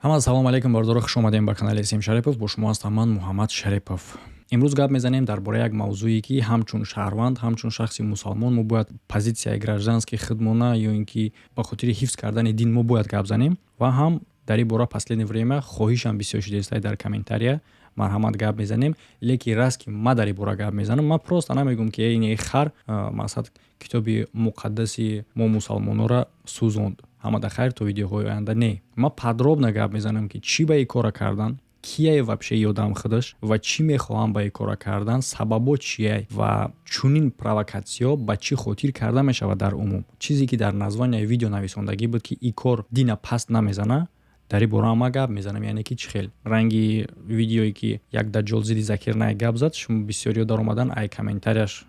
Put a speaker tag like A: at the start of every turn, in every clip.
A: Ҳама салом алейкум, бародаро, хуш омадем ба канали Сим Шарипов. Бо шумо ҳастам ман, Муҳаммад Шарипов. Имрӯз гап мезанем дар бораи як мавзӯе, ки ҳамчун шаҳрванд, ҳамчун шахси мусалмон мо бояд позитсияи гражданский худмона ё ин ки ба хотири ҳифз кардани дин мо бояд гап занем. Ва ҳам дар ин бора последнее время хоҳишам бисёр шудааст дар комментария. Марҳамат, гап мезанем. Лекин раз ки ма дар ин бора гап мезанам, ман просто намегӯм, ки ин хар, мақсад, китоби муқаддаси мо мусалмононро сӯзонд, ҳамада хайр, то видеоҳои оянда. Не, ман подробно гап мезанам, ки чӣ ба ин кора кардан, кияе вообще ёдам худаш ва чӣ мехоҳам ба ин кора кардан, сабабо чия ва чунин провокатсиё ба чӣ хотир карда мешавад. Дар умум, чизе ки дар названияи видео нависондагӣ буд, ки ин кор дина паст намезана, дар ин бора ма гап мезанам. Яъне ки чӣ хел ранги видеое, ки як даҷҷол зидди Закир Найк гап зад, шумо бисёриё даромадан, ай комментарияш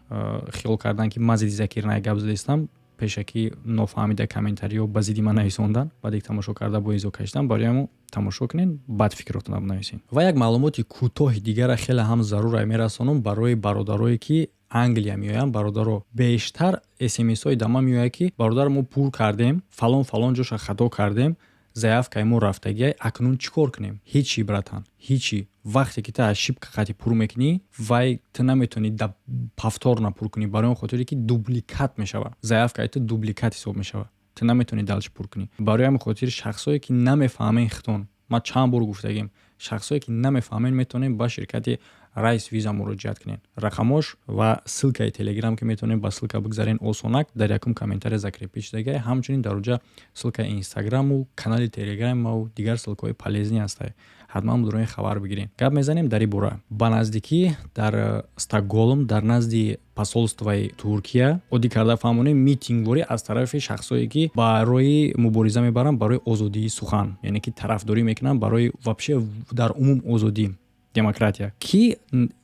A: хиёл кардан, ки ман зидди Закир Найк гап задаистам. Пешакӣ нофаҳмида комментариҳо ба зидди ман нависондан. Баъде тамошо карда, бо изо кашидан. Барои ҳамо тамошо кунед, баъд фикротонро бинависед. Ва як маълумоти кӯтоҳи дигара хеле ҳам зарура мерасонам барои бародарое, ки Англия меоянд. Бародаро, бештар смсҳои да ман меояд, ки бародар, мо пур кардем, фалон фалон ҷоша хато кардем, заявкаи мо рафтагиай, акнун чӣ кор кунем? Ҳичи, братан, ҳичи. Вақте ки ту ошибка қати пур мекунӣ, вай ту наметавонӣ да повторно пур кунӣ, барои он хотире ки дубликат мешавад. Заявкаи ту дубликат ҳисоб мешавад, ту наметавонӣ дальше пур кунӣ. Барои ҳамин хотир шахсое, ки намефаҳмен хитон, ман чанд бор гуфтагим, шахсое, ки намефаҳмен, метавонем ба ширкати Райс Виза муроҷиат кунед. Рақамош ва ссылкаи Телеграм, ки метавонед ба ссылка бигзарен осонак, дар якум комментария закрепить шудагай. Ҳамчунин дар оҷа ссылкаи Инстаграму канали Телеграммау дигар ссылкаҳои полезный ҳастае, ҳатман будрои хабар бигирем. Гап мезанем дар ин бора. Ба наздикӣ дар Стокголм, дар назди посольствои Туркия, оддӣ карда фаҳмонем, митингворӣ аз тарафи шахсое, ки барои мубориза мебаранд барои озодии сухан, яъне ки тарафдорӣ мекунанд барои вообще дар умум озодӣ, демократия, ки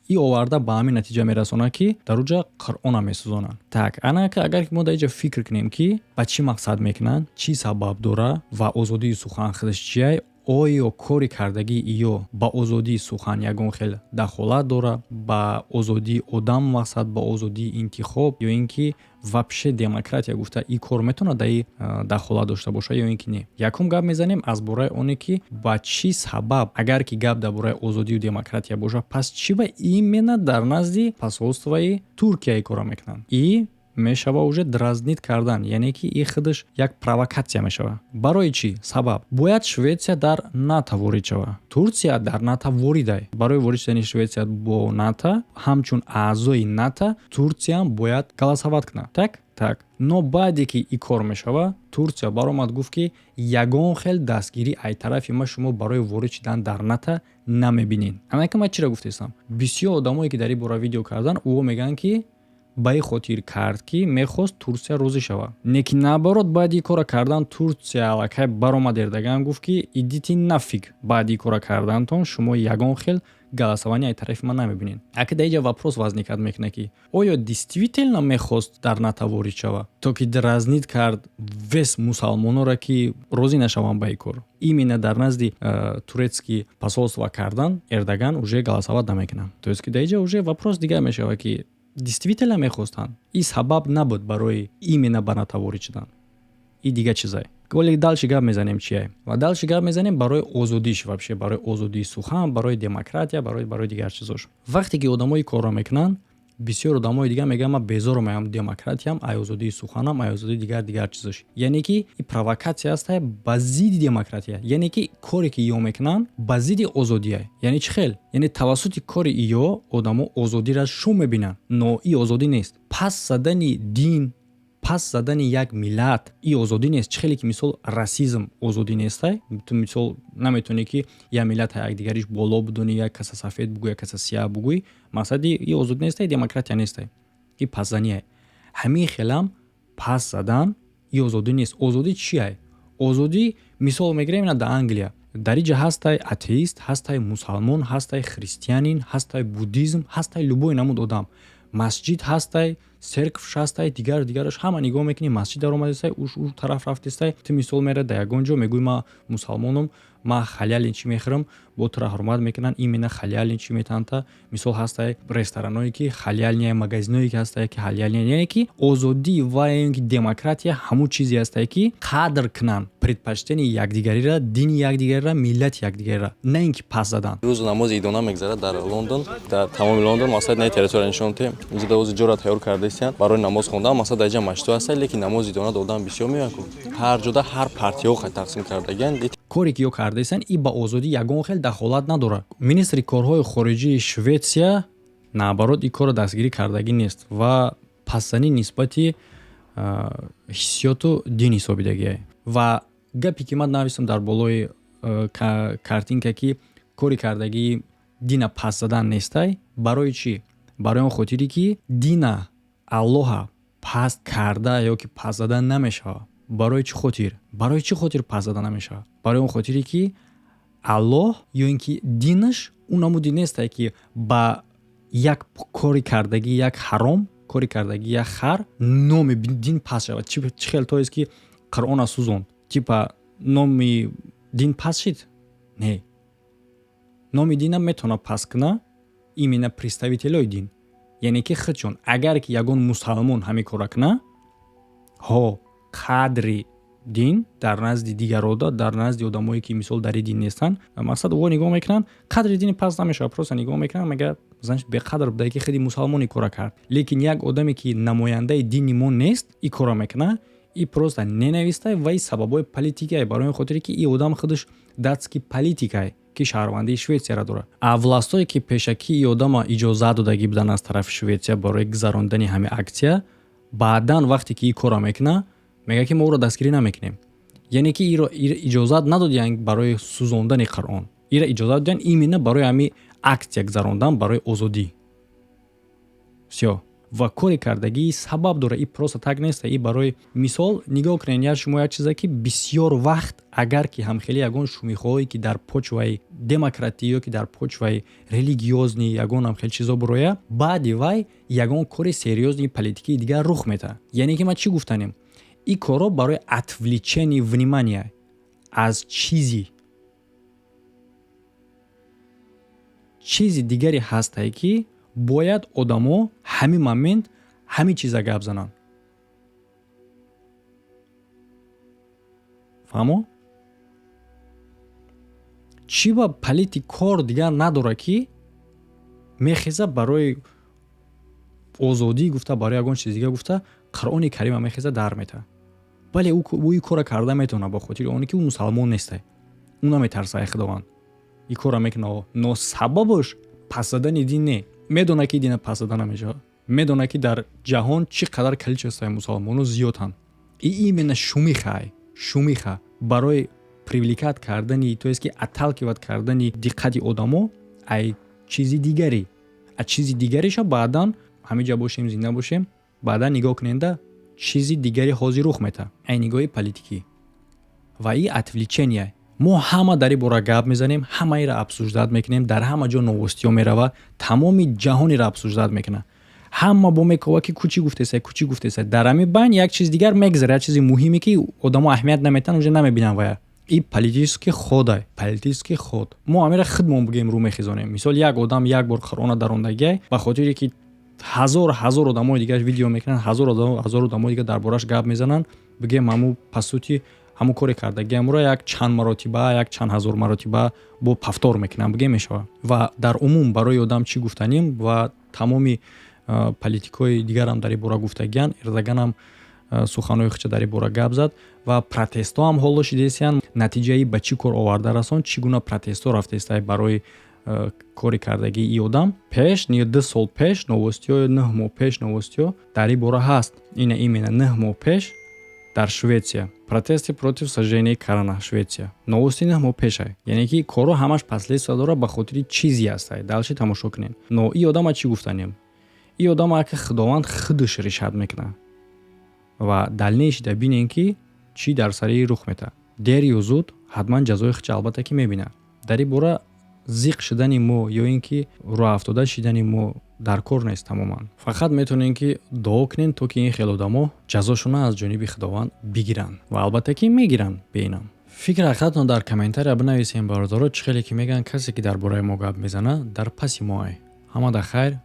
A: и оварда ба ҳамин натиҷа мерасонад, ки дар уҷа Қуръона месӯзонанд. Так, анака агар мо дар инҷа фикр кунем, ки ба чӣ мақсад мекунанд, чӣ сабаб дора ва озодии сухан худаш чия, оё кори кардагии иё ба озодии сухан ягон хел дахолат дорад, ба озодии одам, мақсад, ба озодии интихоб, ё ин ки вообще демократия гуфта ин кор метавонад дар и дахолат дошта бошад ё ин ки не? Якум, гап мезанем аз бораи оне, ки ба чӣ сабаб. Агар ки гап дар бораи озодию демократия бошад, пас чӣ ба именно дар назди посольствои Туркия кора мекунанд? И мешава уже дразнить кардан, яъне ки и худаш як провокатсия мешава. Барои чӣ сабаб бояд Шветсия дар НАТО ворид шава? Турсия дар НАТО воридай. Барои ворид шудани Шветсия бо НАТО, ҳамчун аъзои НАТО, Турсияам бояд голосовать кунад. Так, но баъде ки и кор мешава, Турсия баромад, гуфт, ки ягон хел дастгирӣ ай тарафи ма шумо барои ворид шудан дар НАТО намебинед. Анака ман чиро гуфтаистам? Бисёр одамое, ки дар ин бора видео кардан, ӯ мегӯянд, ки ба ин хотир кард, ки мехост Турсия розӣ шавад. Не ки наоборот, баъди ин кора кардан Турсия аллакай баромад, Эрдоган гуфт, ки идите нафиг, баъди ин кора кардантон шумо ягон хел голосование ай тарафи ман намебинед. Аки дар инҷа вопрос возникать мекунад, ки оё действительно мехост дар НАТО ворид шавад, то ки дразнить кард весь мусалмононро, ки розӣ нашаванд ба ин кор? Именно дар назди турецкий посольство кардан, Эрдоган уже голосовать намекунад. То есть ки дар инҷа уже вопрос дигар мешавад, ки действительно мехостанд, и сабаб набуд барои именно ба НАТО ворид шудан. И дигар чизае. Вале дальше гап мезанем чие ва дальше гап мезанем барои озодиш, вообще барои озодии сухан, барои демократия, барои дигар чизош. Вақте ки одамои корро мекунанд, бисёр одамои дигар мегӯянд: ман безорам аям демократиям, ай озодии суханам, ай озодии дигар дигар чизош. Яъне ки и провокатсия аста ба зидди демократия, яъне ки коре, ки иё мекунанд, ба зидди озодия. Яъне чӣ хел? Яъне тавассути кори иё одамо озодиро шум мебинанд, но и озодӣ нест. Пас задани дин, пас задани як миллат, и озодӣ нест. Чӣ хеле ки, мисол, расизм озодӣ нестай. Ту, мисол, наметавонӣ, ки як миллата якдигариш боло бидонӣ, як каса сафед бугӯй, як каса сияҳ бугӯй. Мақсади и озодӣ нестай, демократия нестай, и пасзанияй. Ҳамин хелам пас задан и озодӣ нест. Озодӣ чиай? Озодӣ, мисол мегирем, ина дар Англия, дар иҷа ҳастай атеист, ҳастай мусалмон, ҳастай христианин, ҳастай буддизм, ҳастай любой намуд одам, масҷид ҳастай, церковь ҳастай, дигар дигараш. Ҳама нигоҳ мекунӣ, масҷид даромадистай, уш тараф рафтистай. Ту, мисол, мера дар ягон ҷо мегӯй: ман мусалмонам, Ман халяльный чӣ мехӯрам, бо тура ҳурмат мекунанд, именно халяльный чӣ метаҳанд. Мисол, ҳастае рестораное, ки халяльный, магазиное, ки ҳастае, ки халяльный. Яъне ки озодӣ ва ё ин ки демократия ҳамун чизе ҳастае, ки қадр кунанд предпочтение якдигариро, дини якдигариро, миллати якдигариро, на ин ки пас задан.
B: Рӯзу намози идона мегзарад дар Лондон, дар тамоми Лондон. Масалан, на территория нишон диҳем. Инҷо дар ози ҷора тайёр кардаистиянд барои намоз хондан. Масалан, дар инҷа масҷидҳо ҳастанд, лекин намози идона додан бисёр меоянд ку ҳар ҷода ҳар партияҳо тақсим кардагианд.
A: Коре ки ё кардаистанд, и ба озодӣ ягон хел дахолат надорад. Министри корҳои хориҷии Шветсия, наоборот, ин корро дастгирӣ кардагӣ нест ва пасзанӣ нисбати ҳиссиёту дин ҳисобидагиа. Ва гапе ки ман нависам дар болои картинка, ки кори кардагии дина пас задан нестай. Барои чӣ? Барои он хотире, ки дина, Аллоҳа паст карда ё ки пас задан намешавад. Барои чӣ хотир? Барои чӣ хотир пас зада намешавад? Барои он хотире, ки Аллоҳ ё ин ки динаш ӯ намуди нестае, ки ба як кори кардагӣ, як ҳаром кори кардагӣ, як хар номи дин пас шавад. Чӣ хел тоест, ки Қуръона сӯзонд, типа номи дин пас шид? Не, номи дина метавонад пас куна именно представителои дин, яъне ки худшон. Агар ки ягон мусалмон ҳамин кора куна, ҳо, қадри дин дар назди дигарода, дар назди одамое, ки мисол дар дин нестанд, мақсад о нигоҳ мекунанд, қадри дини пас намешавад. Просто нигоҳ мекунанд, мега, значит, беқадр буда, ки худи мусалмон ин кора кард. Лекин як одаме, ки намояндаи дини мо нест, ин кора мекунад, и просто ненавистай ва и сабабҳои политикае, барои он хотире, ки и одам худаш датский политикае, ки шаҳрвандии Шветсияро дорад. А властое, ки пешакӣ и одама иҷозат додагӣ буданд аз тарафи Шветсия барои гузарондани ҳамин аксия, баъдан вақте ки ин корро мекунад, мегӯяд, ки мо ӯро дастгирӣ намекунем. Яъне ки иро иҷозат надодиянд барои сӯзондани Қуръон, ира иҷозат додиянд именно барои ҳамин аксия гузарондан барои озодӣ. Всё. Ва кори кардагӣ сабаб дорад, и просто так неста. И барои мисол, нигоҳ кунед, я шумо як чизе, ки бисёр вақт, агар ки ҳамхели ягон шумихоҳое, ки дар почваи демократӣ ё ки дар почваи религиозный ягон ҳамхел чизо буроя, баъди вай ягон кори серьёзный политикии дигар рух метаҳад. Яъне ки ман чӣ гуфтанем? Ин корҳо барои отвлечение внимания аз чизи дигаре ҳастае, ки бояд одамо ҳамин момент ҳамин чиза гап зананд. Фаҳмо? Чӣ ба политик кор дигар надорад, ки мехеза барои озодӣ гуфта, барои ягон чиз дигар гуфта, Қуръони Карима мехеза дар метаҳад? Бале, ӯ ин корро карда метавонад, ба хотири оне ки ӯ мусалмон нестай, ӯ наметарса ай Худованд, ин корро мекунад. Но сабабаш пас задани дин не. Медонад, ки дина пас зада намешавад, медонад, ки дар ҷаҳон чӣ қадар количествои мусалмоно зиёданд. И именно шумихай, шумиха барои привлекать кардани, то есть ки отталкивать кардани диққати одамо ай чизи дигаре, аз чизи дигареша. Баъдан ҳамин ҷа бошем, зинда бошем, баъдан нигоҳ куненда, чизи дигаре ҳозир рух метаҳад ай нигоҳи политикӣ. Ва и отвлечение. Мо ҳама дар ин бора гап мезанем, ҳамаиро обсуждать мекунем, дар ҳама ҷо новостиҳо мерава, тамоми ҷаҳонеро обсуждать мекунад. Ҳама бо мекова, ки кучи гуфтесай, кучи гуфтесай. Дар ҳамин байн як чиз дигар мегзара, як чизи муҳиме, ки одамо аҳамият наметаҳанд, уже намебинанд. Вая и политический ходай, политический ход. Мо ҳамира худмон бигем, рӯ мехезонем. Мисол, як одам як бор Қуръона дарондагиай, ба хотире ки ҳазор ҳазор одамои дигар видео мекунанд, ҳазор ҳазор одамои дигар дар бораш гап мезананд, бигем, ҳаму по сути ҳамун коре кардагиамро як чанд маротиба, як чанд ҳазор маротиба бо повтор мекунам, бигем, мешавад. Ва дар умум барои одам чӣ гуфтанем? Ва тамоми политикҳои дигарам дар ин бора гуфтагиянд. Эрдоганам суханҳои худша дар ин бора гап зад ва протестҳо ҳам ҳоло шидесиянд. Натиҷаи ба чӣ кор оварда расон? Чӣ гуна протестҳо рафтеста барои кори кардагии и одам? Пеш 2 сол пеш новостиҳо, 9 моҳ пеш новостиҳо дар ин бора ҳаст. Ина, именно 9 моҳ пеш дар Шветсия протесты против сожжения Корана, Шветсия, новости 9 моҳ пешай. Яъне ки корҳо ҳамаш последствия дорад, ба хотири чизе ҳастай. Дальше тамошо кунем. Но и одама чӣ гуфтанем? И одама ака Худованд худаш решать мекунад ва дальнейший да бинем, ки чӣ дар сари рух метаҳад. Дер ё зуд ҳатман ҷазои худша албатта ки мебинад. Дар ин бора зиқ шудани мо ё ин ки роҳафтода шидани мо дар кор нест тамоман. Фақат метавонем, ки дуо кунем, то ки ин хел одамо ҷазошонро аз ҷониби Худованд бигиранд ва албатта ки мегиранд. Беинам. Фикр ҳақиқатон дар комментария бинависем, бародаро. Чӣ хеле ки мегӯянд, касе ки дар бораи мо гап мезана, дар паси моай. Ҳамада хайр,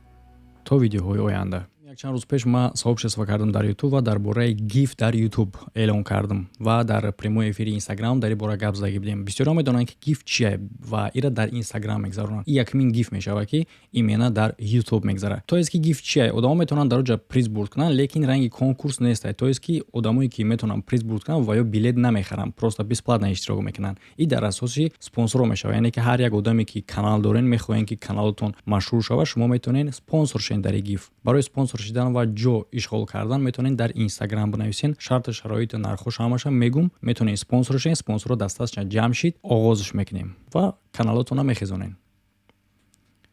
A: то видеоҳои оянда. Якчанд рӯз пеш ман сообщество кардам дар Ютуб ва дар бораи гиф дар Ютуб эълон кардам ва дар прямой эфири Инстаграм дар ин бора гап задагӣ будем. Бисёриҳо медонанд, ки гиф чие ва ира дар Инстаграм мегзаронанд. И якумин гиф мешавад, ки именно дар Ютуб мегзарад. То есть ки гиф чие? Одамо метавонанд дар оҷа приз бурд кунанд, лекин ранги конкурс нестай. То есть ки одамое ки метавонанд приз бурд кунанд ва ё билет намехаранд, просто бесплатно иштирок мекунанд. И дар асоси спонсорро мешавад, яъне ки ҳар як одаме ки канал дорен, мехоҳем, ки каналотон машҳур шавад, шумо метавонед спонсор шавед дар гиф. Барои спонсор шидан ва ҷо ишғол кардан метавонед дар Инстаграм бинависен. Шарту шароиту нархош ҳамаша мегум. Метавонед спонсор шавед. Спонсорро дастаст ҷамъ шид, оғозш мекунем ва каналотонро мехезонем.